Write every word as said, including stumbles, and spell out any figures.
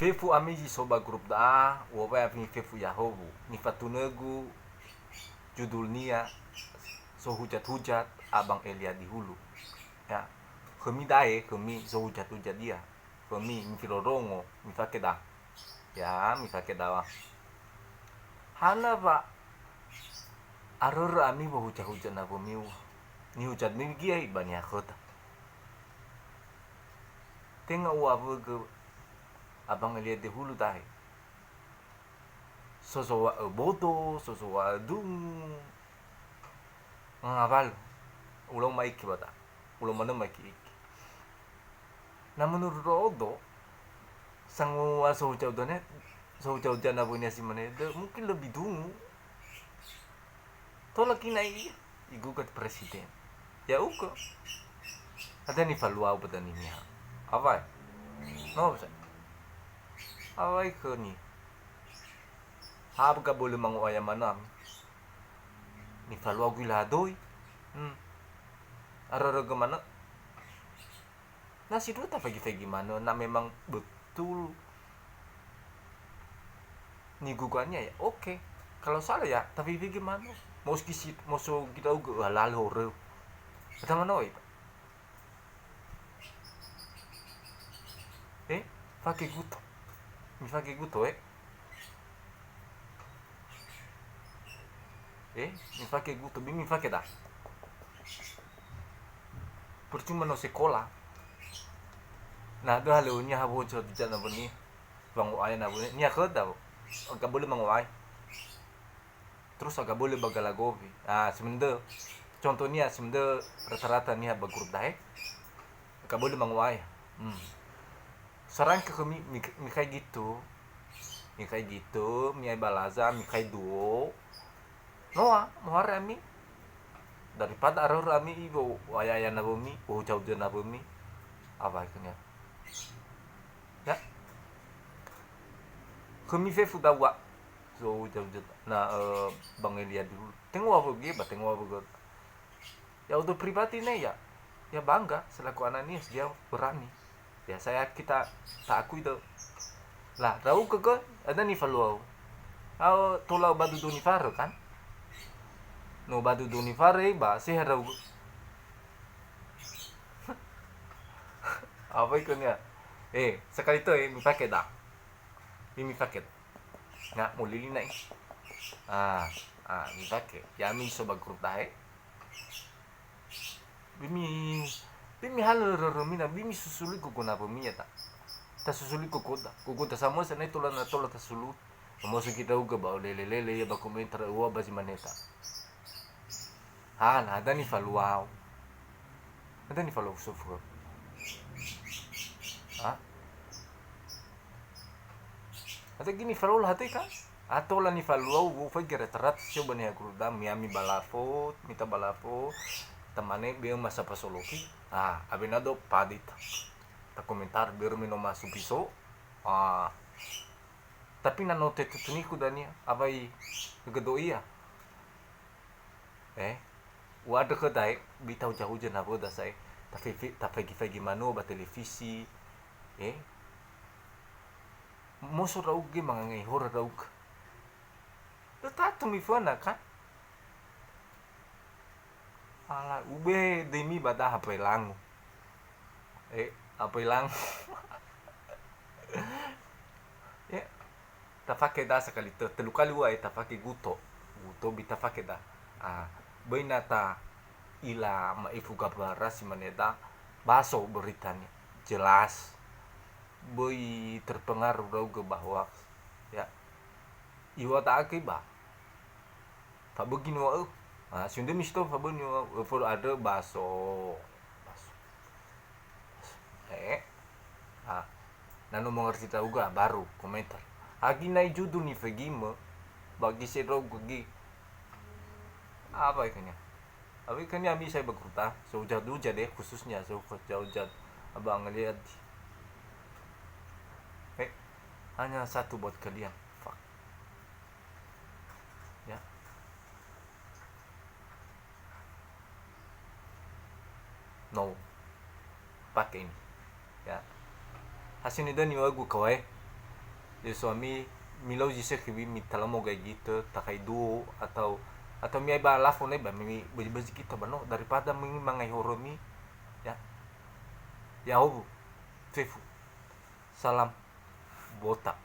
Fefu ami zi so ba grup da'a, u'owai ami fefu ya'ahowu. Nifatunögu judulnia so hujat-hujat Abang Elia di hulu. Ya, khömi dae, khömi so hujat-hujat ia. Khömi mifirondrongo, mifake da. Ya, mifake dawa. Hana wa arörö ami wa huja-huja nawömi ua. Nihujat mi giai ba niha khöda. Tenga u'awögö Abang Elia di hulu dahe. So zowa'ö bodo, so zowa'ö dungu. Ngawalö. Ulau maiki ba da. Ulau manö maiki-iki. Na menurut Odo, sangua so hujau done, so hujau jana wönia si mane, de mungkin lebih dungu. Tola kina i, igugat presiden. Ya'ugö. Ada nifaluau ba dania. Awai. No, bisa. Awai khönia. Ha, gabolö mango'aya manö ami. Nifaluau gui lahadoi. Hmm. Arörögö manö. Na si dua tafaigi-faigi manö, na memang betul nigugania ya, oke. Kalau salah ya, tafaigi-faigi manö. Moski si, moso kita uga, ah, lalo horö. Kata manö, eh. Eh, fake guto. Mifake guto, eh. Eh, mifake guto, bi mifake da. Percuma no sekolah. Na, döha lö niha wojo di jana böni. Wango'aya na böni. Niha khöda. Aga boleh mango'aya. Terus aga boleh ba galagowi. Ah, semende. Contohnya semende rata-rata niha ba grup dahe. Aga boleh mango'aya. Hmm. Sarangkö khömi, mik-, mikhai gitu. Mikhai gitu, mi'ai balaza, mikhai duo. Noa, mohare ami. Daripada arörö ami, iwo, wayaya nawömi, wohujau-hujau nawömi. Awai khönia. Ya. Khömi fefu dawa. So, hujau-hujau. Na, eh, Bang Elia dulu. Tengoa wögi, ba tengoa wögi. Ya, untuk pribadi ne ya, ya bangga selaku Ananias dia berani. Ya, saya kita tak akui tuh. Lah, rau ke ke, ada nifaluau. Au tola badu duni fare kan? No badu duni fare, ba sehe rau. Apa ikutnya? Eh, sekali tuh, eh, mifake da. Ini mifake. Nah, mulili na'i. Ah, ah, mifake. Ya, mi so ba grup dahe. Bimi, bimi halö rörömi na, bimi susului gogo nawömi ya ta. Tasusului gogoda, gogoda samösa ne tola na tola tasului. Samösa kita uga ba lele-lele ya ba komentar ua ba zi mane ta. Ha, na ada nifaluau. Ada nifaluau sofu. Ha? Ada gini nifaluau hate ka? Atau la nifaluau, wo fai gere terat sio bani ya grup da, mi ami balafo, mita balafo, tamane be masa pasoloki. Ah, abena do padit. Ta komentar, biar mi no masuk piso. Ah, tapi na no te tutuniku dania, awai gedo ia. Eh, u'andrö khöda, eh, bi tahuja-huja nawöda sa'ae, tafe-, tafaigi-faigi manö ba televisi, eh. Moso ndra'ugö mangangai hora ndra'ugö. Lö tatu miföna, kan? Ala, ube döimi ba daha pelangu. Eh, apa ilang? Ya, tafake da sekali te-, telu kali ua, eh, tafake guto. Guto bi tafake da. Ah, böi na ta'ila ma'ifu gabara si mane da, baso beritanya. Jelas. Böi terpengaruh ndra'ugö ba hoax. Ya. Iŵa'ö da'e ba. Fabögi niŵa'ö. Ah, si'ondrömi si tö fabögi niŵa'ö, fo andrö baso. Baso. Eh. Ah. Na no mengerti ndra'ugö, baru komentar. Agi na'i judul nifegimö, bagi sedro gögi. Apa ikutnya? Tapi kan ya, ami sa'ae ba grup da, so hujat-hujat deh, khususnya so hujat-hujat Abang Eliadi. Eh, hanya satu buat kalian. Fuck. Ya. No. Pakai ini. Ya. Hasil ni dani wagu kawai. Ya suami, milau zi sekhi wi, mitalamoga gitu, takai duo atau atau miai ba lafo nai ba mi bezi-bezi kita ba no, daripada mi mangai horomi. Ya. Ya hobu. Fefu. Salam. Botak.